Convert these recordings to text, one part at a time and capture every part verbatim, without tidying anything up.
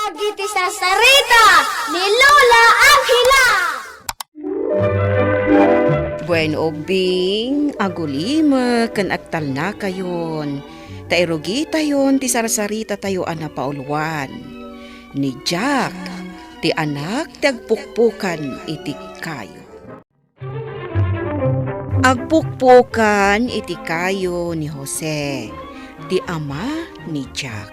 Dagiti sarsarita ni Lola Angela. Buen ubbing, agulimek ken agtalnakayon, ta irugitayon ti sarsarita tayo a napauluan. Ni Jack, ti anak ti agpukpukan iti kayo. Agpukpukan iti kayo ni Jose, ti ama ni Jack.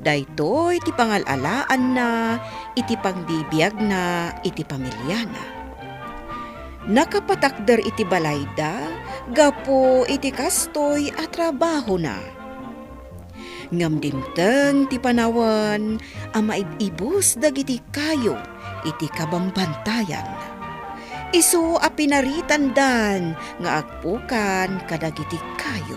Daytoy ti pangal-alaanna iti pangbibiagna iti pamiliana. Nakapatakder iti balayda gapu iti kastoy a trabahona. Ngem dimteng ti panawen a maib-ibus dagiti kayo iti kabambantayan. Isu a pinaritandan nga agpukan kadagiti kayo.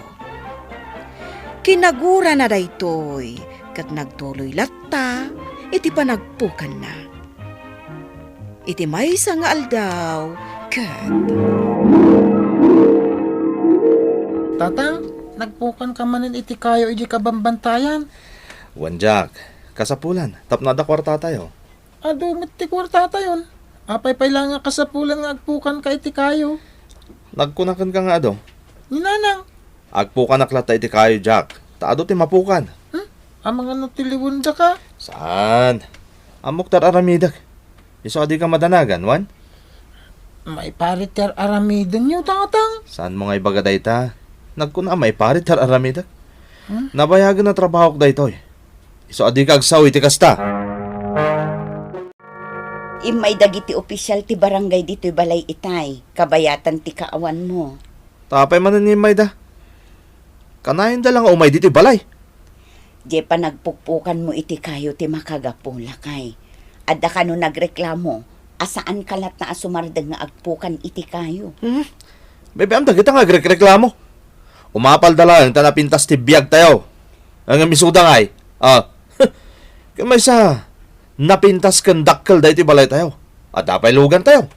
Kinagurana daytoy ket nagtuloy latta iti panagpukanna. Iti maysa nga aldaw, ket Tatang, nagpukanka manen iti kayo iti kabambantayan? Wen, Jack, kasapulan, tapno adda kuartatayo. Adu met ti kuartatayon. Apay pay la nga kasapulan nga agpukanka iti kayo? Nagkuna kenka nga adu. Ni Nanang. Agpukanak latta iti kayo, Jack. Ta adu ti mapukan. Hmm? Amangan no ti liwendaka? Saan? Ammok ti ar-aramidek. Isu a dika madanagan, wen? Maiparit ti ar-aramidenyo, Tatang. Saanmo nga ibaga dayta? Nagkuna a maiparit ti ar-aramidek. Hmm? Nabayagen a trabahok daytoy. Isu a dika agsao iti kasta. Immay dagiti opisial ti barangay ditoy balay itay, kabayatan ti kaawanmo. Ta apay manen nga immayda? Kanayonda la nga umay ditoy balay. Diay panagpukpukanmo iti kayo ti makagapu, lakay. Adda kano nagreklamo a saanka latta a sumardeng nga agpukan iti kayo. Hmm? Bebe, am dagita nga agrekreklamo. Umapalda laeng ta napintas ti biagtayo. Ngem isuda ngay, ah, ket maysa, napintas ken dakkel daytoy balaytayo. Adda pay lugantayo.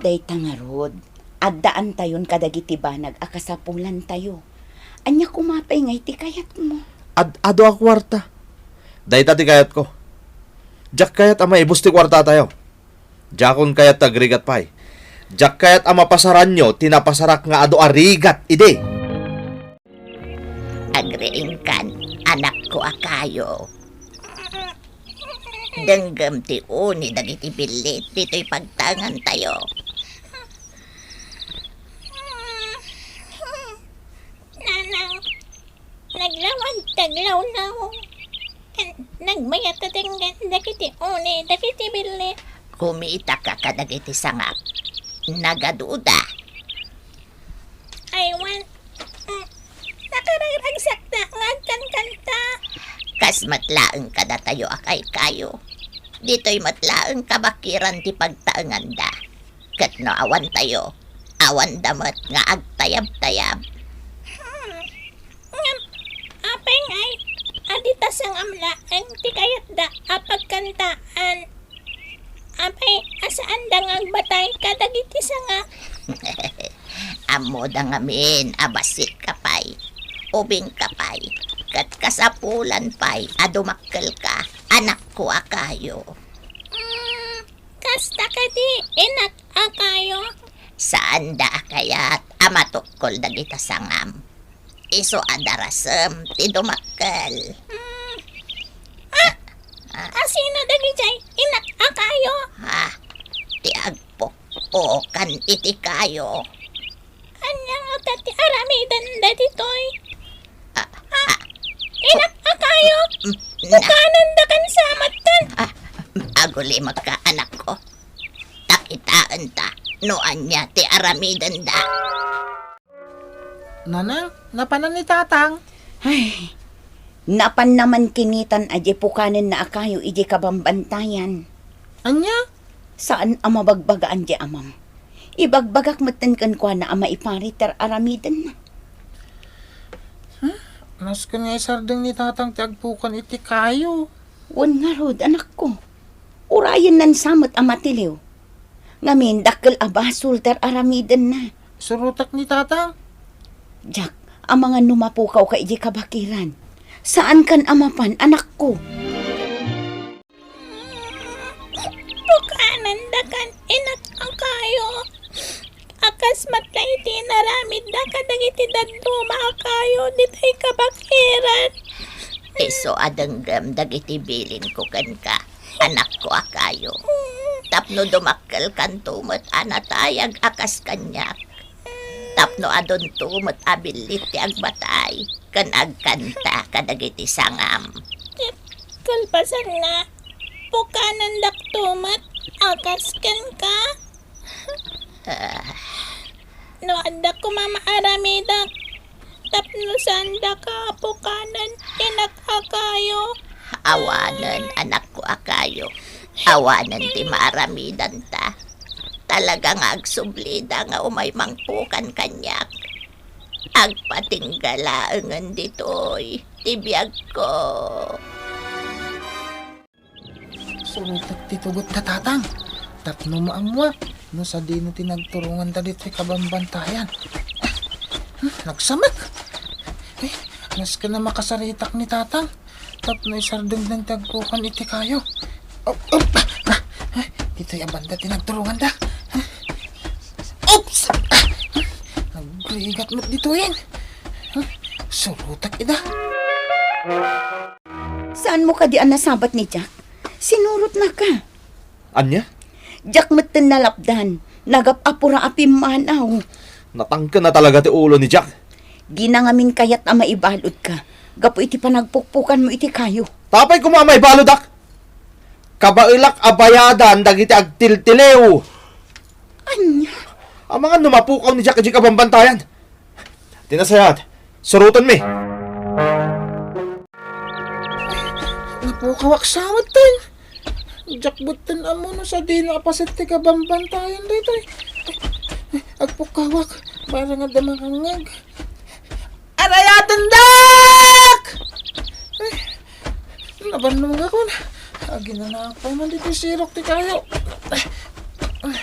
Dayta ngarud, addaantayon kadagiti banag a kasapulantayo. Ania koma pay ngay ti kayatmo? Ad-adu a kuarta. Dayta ti kayatko. Diak kayat a maibus ti kuartatayo. Diakon kayat ti agrigat pay. Diak kayat a mapasaranyo ti napasarak nga adu a rigat idi. Agriingkan, anakko a kayo. Denggem ti uni dagiti billit ditoy pagtaengantayo. Nanang, naglawag ti aglawlaw. Ken nagmayat a denggen dagiti uni dagiti billit. Kumitaka kadagiti sangak. Nagaduda. Ay, wen, mm, nakaragragsakta nga agkankanta. Kas met laeng kadatayo a kaykayo. Ditoy met laeng kabakiran ti pagtaenganda. Ket no awantayo, awanda met nga agtayabtayab. Hmm. Ngem, apay ngay, a dita sangam laeng ti kayatda a pagkantaan? Apay a saanda nga agbatay kadagiti sanga? Ammoda ngamin a bassit ka pay, ubing ka pay, ket kasapulan pay a dumakkel ka, anakko a kayo. Mm, kasta kadi, inak a kayo? Saanda a kayat a matukkol dagita sangam. Isu a darasem ti dumakkel. Hmm. Ah! Ah. Asino dagijay inak a kayo? Ah, ti agpukpukan iti kayo. Ania ngata ti aramidenda ditoy? Ah, ah, ah. Inak a kayo? Mm, na- Pukanenda kan samattan. Ah, agulimekka, anakko. Ta kitaenta no ania ti aramidenda. Nanang, napanan ni Tatang? Ay, napanna man kinitan a diay pukanenna a kayo idiay kabambantayan. Ania? Saan a mabagbagaan diay amam. Ibagbagak metten kenkuana a maiparit ti ar-aramidenna. Huh? Nasken nga isardeng ni Tatang ti agpukan iti kayo. Wen ngarud, anakko. Urayennan sa met a matiliw. Ngamin, dakkel a basol ti ar-aramidenna. Surotak ni Tatang. Jack, amangan no mapukawka idiay kabakiran. Saankan a mapan, anakko. Akan, inak a kayo. A kas met dayta inaramidda kadagiti dadduma a kayo ditoy kabakiran. Isu a denggem dagiti bilinko kenka, anakko a kayo. Tapno dumakkelkanto met a natayag a kas kaniak. Tapno adunto met a billit ti agbatay ken agkanta kadagiti sangam. Kalpasanna, pukanandakto met a kas kenka. Ah. No adda koma maaramidak, tapno saandaka a pukanen, inak a kayo. Awanen, anakko a kayo. Awanen ti maaramidanta. Talaga nga agsublida nga umay mangpukan kaniak. Agpatingga laengen ditoy ti biagko. Surotek ti tugot da, Tatang, tapno maammuak no sadino ti nagturonganda ditoy kabambantayan. Hmm, nagsamek. Eh, nasken a makasaritak ni Tatang tapno isardengdeng ti agpukan iti kayo. Oh, oh, ah, ah, ah, ditoy a banda ti nagturonganda. Oops! Ah, nagrigat met ditoyen. Hmm, surotek ida. Saanmo kadi a nasabat ni Jack? Sinurotnaka. Ania? Diak metten nalapdan. Nagap-apura a pimmanaw. Natangken na talaga ti ulo ni Jack. Dina ngamin kayat a maibaludka gapu iti panagpukpukanmo iti kayo. Apay koma a maibaludak? Kabaelak a bayadan dagiti agtiltiliw. Ania? Amangan no mapukaw ni Jack idiay kabambantayan. Ti nasayaat, surotenmi. Napukawak sa metten. Diak metten ammo no sadino a paset ti kabambantayan daytoy. Agpukawak, para nga adda makangngeg. Arayatendak! Ay, nabannogakon. Aginanaak pay man ditoy sirok ti kayo. Ay, ay,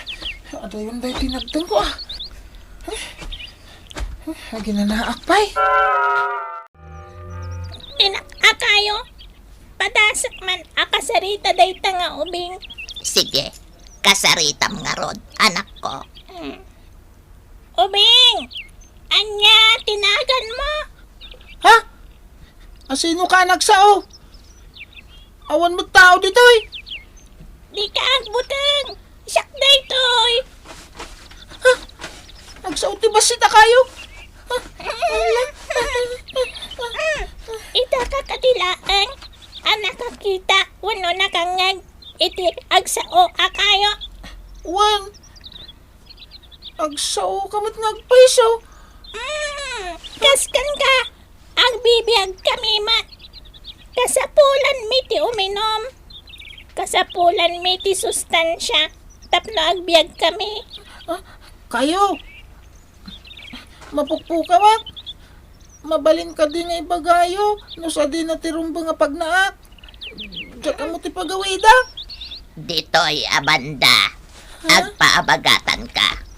adayon daytoy nagtengko, ah. Ay, ay, aginanaak pay. Inak a kayo, padasek man a kasarita dayta nga ubing. Sige, kasaritam ngarud, anakko. Hmm. Ubing! Ania ti naganmo? Ha? Asino ka a nagsao? Awan met tao ditoy. Dika agbuteng. Siak daytoy. Ha? Nagsao ti bassit a kayo? Ha? Ita ka kadi laeng a nakakita wenno nakangngeg iti agsao a kayo? Wen, agsaoka met nga agpayso. Mm, kas kenka, agbibiagkami met. Kasapulanmi ti uminum. Kasapulanmi ti sustansia tapno agbiagkami. Ah, kayo, mapukpukamak. Mabalin kadi nga ibagayo no sadina ti rumbeng a pagnaak? Diak ammo ti pagawida. Ditoy a banda, ha? Agpaabagatanka.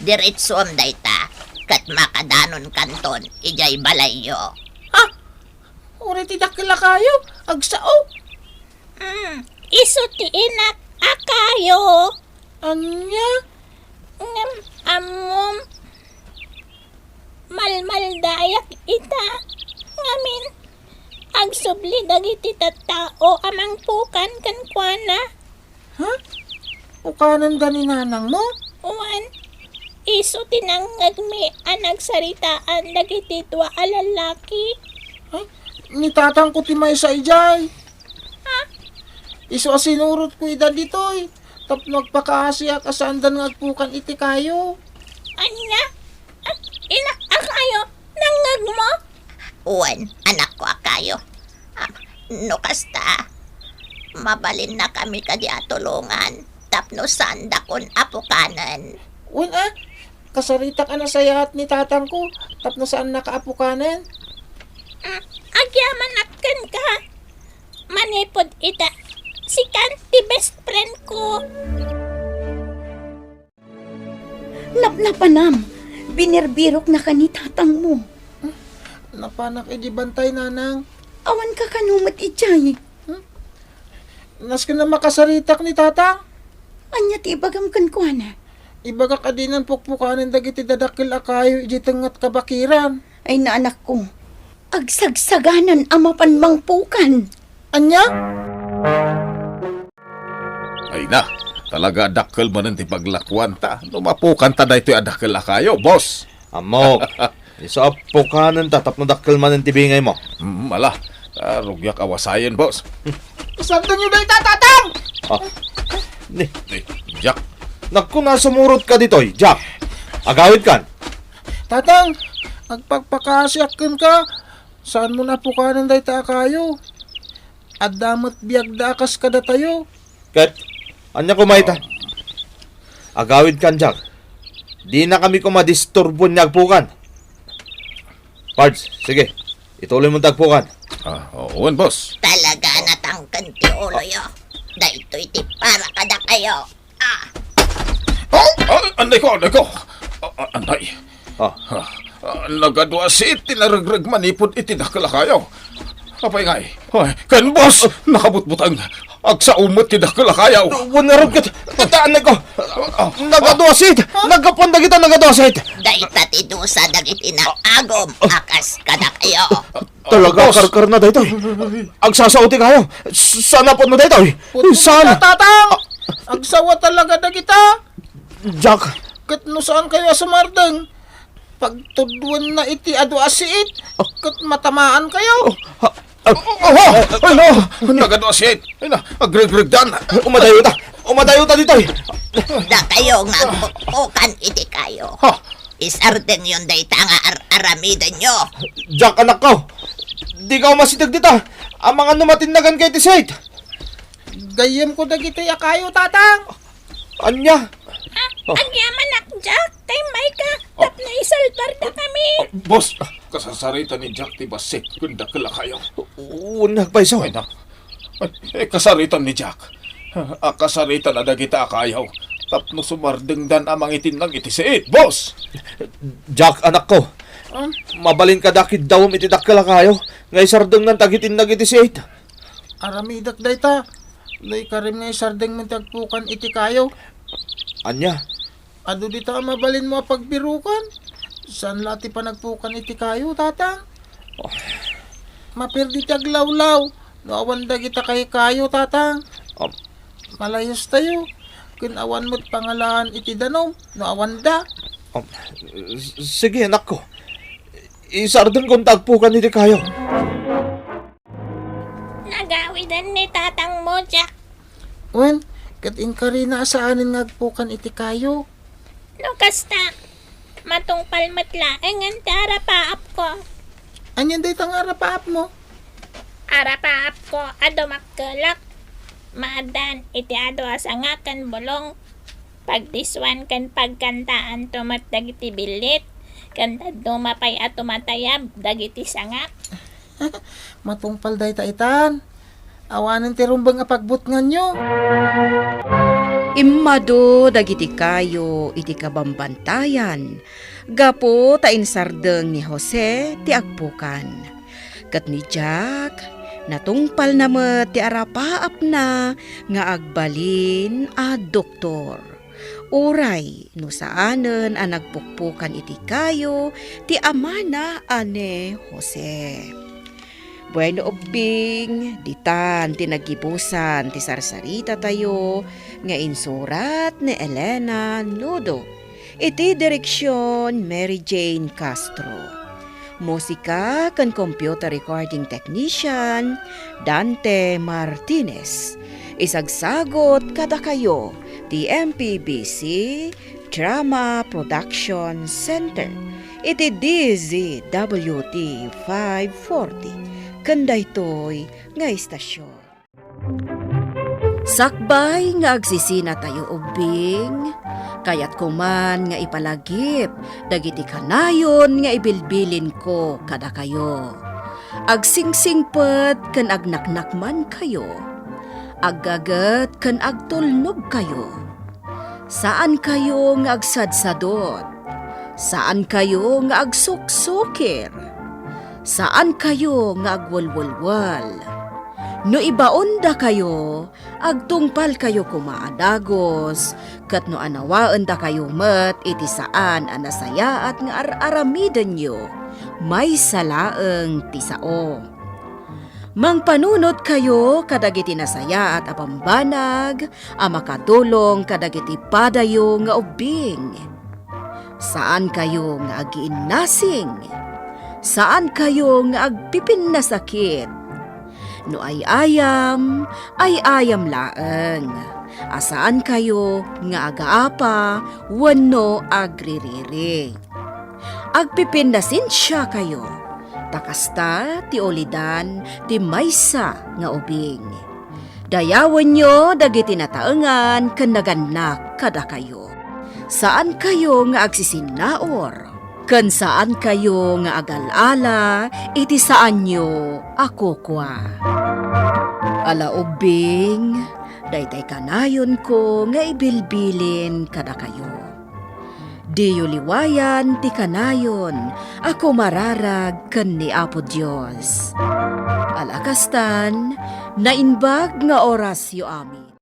Diretsuam dayta, ket makadanonkanton idiay balayyo. Ha? Uray ti dakkel a kayo, agsao. Mm, isu ti inak a kayo. Ania? Ngem ammom, malmaldayak ita. Ngamin, agsubli dagiti tattao a mangpukan kenkuana. Ha? Pukananda ni nanangmo? Wen, isu ti nangngegmi a nagsaritaan dagiti dua a lallaki. Ay, ni tatangko ti maysa idiay. Ha? Isu a sinurotko ida ditoy tapno agpakaasiak a saandan nga agpukan iti kayo. Ania? Ah, inak a kayo, nangngegmo? Wen, anakko a kayo. Ah, no kasta, mabalinnakami kadi a tulongan tapno saandakon a pukanen. Wen a, kasaritak a nasayaat ni tatangko tapno saannaka a pukanen. Ah, agyamanak kenka. Manipud ita, sikan ti best friend ko. Napnapanam, binirbiroknaka ni tatangmo. Napanak idi bantay, nanang. Awanka kano met idiay? Hmm? Nasken a makasaritak ni tatang. Ania ti ibagam kenkuana? Ibagak a dinan pukpukanen dagiti dadakkel a kayo idiay tengnga ti kabakiran. Ay, anakko, agsagsaganan a mapan mangpukan. Ania? Ay na, talaga dakkel manen ti paglakuanta no mapukanta daytoy a dakkel a kayo, boss. Ammok, isu a pukanenta tapno dakkel manen ti bingaymo. Mm, ala, ah, rugiak a wasayen, boss. Isardengyo dayta, Tatang! Ah, ni, Ni, Jack. Nakuna, sumurotka ditoy, Jack. Agawidkan. Tatang, agpakpakaasiak kenka. Saanmo a pukanen dayta a kayo? Adda met biagda a kas kadatayo. Ket, ania koma ita? Agawidkan, Jack. Dinakami koma disturbuen nga agpukan. Pards, sige. Ituloymo ti agpukan. Ah, oo, wen, boss. Talaga natangken ti uloyo. Daytoy ti para kadakayo. Ah! Oh, ah, anay ko, anay ko. Ah, ah, anay. Ah. Ah, ah, nagadua siit ti naregreg manipud iti dakkel a kayo. Apay ngay? Ay, ken boss, nakabutbuteng. Agsao met ti dakkel a kayo. Wen ngarud ket, ket, anay ko. Ah, ah, nagadua siit. Naggapuan dagita nagadua siit. Dayta ti dusa dagiti naagum a kas kadakayo. Talaga, boss. Karkarna daytoy. Agsasao ti kayo. S-, saan a pudno daytoy? Pudno. Saan? Tatang! Agsao talaga dagita. Jack. Ket no saan kayo a sumardeng, pagtudduenna iti adu a siit, ket matamaan kayo. Oh, ha, ah, oh, oh, ay, no. Nagadu a siit. Ay na, agregregdan. Umadayota. Umadayota ditoy. Dakayo nga agpukpukan iti kayo. Ha? Isardengyon dayta nga ar-aramidenyo. Jack, anakko, dika umasiteg dita. Amangan no matinnagan kayo ti siit. Gayyemko dagitoy a kayo, Tatang. Ania? Ah, agyamanak, Jack. Tay mayka, tapno isalbarda kami. Ah, boss, kasasarita ni Jack ti bassit ken dakkel a kayo. Wen, nagpayso. Ay na. Ay, eh, kasaritan ni Jack. A, kasaritan a dagita a kayo. Tapno sumardengdan a mangitinnag iti siit, boss! Jack, anakko. Ah? Mabalin kada kiddawem iti dakkel a kayo nga isardengnan ti agitinnag iti siit. Aramidek dayta. No ikarim nga isardengmo ti agpukan iti kayo. Ania? Adu dita a mabalinmo a pagbirukan. Saan la ti panagpukan iti kayo, Tatang? Oh. Maperdi ti aglawlaw no awan dagita kaykayo, Tatang. Um. Malayustayo. Ken awan met pangalaan iti danum no awanda. Um, s-, sige, anakko. Isardengko ti agpukan iti kayo. Nagawiden ni tatangmo, Jack. Wen, ket inkarina a saanen nga agpukan iti kayo. No kasta, matungpal met laengen ti arapaapko. Anian dayta nga arapaapmo? Arapaapko a dumakkelek. Maaddaan iti adu a sanga ken bulong. Pagdiswan ken pagkantaanto met dagiti billit, ken dadduma pay a tumatayab dagiti sanga. Matungpal dayta itan. Awanen ti rumbeng a pagbutnganyo. Immadu dagiti kayo iti kabambantayan gapu ta insardeng ni Jose ti agpukan. Ket ni Jack, natungpalna met ti arapaapna nga agbalin a doktor. Uray no saanen a nagpukpukan iti kayo ti amana a ni Jose. Bueno, ubbing, ditan ti naggibusan ti sarsaritatayo nga insurat ni Elena Nudo. Iti direksion, Mary Jane Castro. Musika ken computer recording technician, Dante Martinez. Isagsagot kadakayo ti M P B C Drama Production Center iti D Z W T five forty ken daytoy nga istasyon. Sakbay nga agsisinatayo ubbing, kayatko man nga ipalagip dagiti kanayon nga ibilbilinko kadakayo. Agsingsingpet ken agnaknakmankayo. Aggaget ken agtulnogkayo. Saankayo nga agsadsadot. Saankayo nga agsuksukir. Saankayo nga agwelwelwel. No ibaondakayo, agtungpalkayo koma a dagus, ket no anawaendakayo met iti saan a nasayaat nga ar-aramidenyo, maysa laeng ti sao. Mangpanunotkayo kadagiti nasayaat a bambanag a makatulong kadagiti padayo nga ubbing. Saankayo nga agiinnasing. Saankayo nga agpipinnasakit. No ay-ayam, ay-ayam laeng. A saankayo nga agaapa wenno agririri. Agpipinnasensiakayo, ta kasta ti ulidan ti maysa nga ubing. Dayawenyo dagiti nataengan ken nagannak kadakayo. Saankayo nga agsisinnaur, ken saankayo nga agal-ala iti saanyo a kukua. Ala ubbing, daytay kanayonko nga ibilbilin kadakayo. Diyo liwayan ti kanayon a kumararag ken ni Apo Dios. Ala kastan, naimbag nga orasyo amin.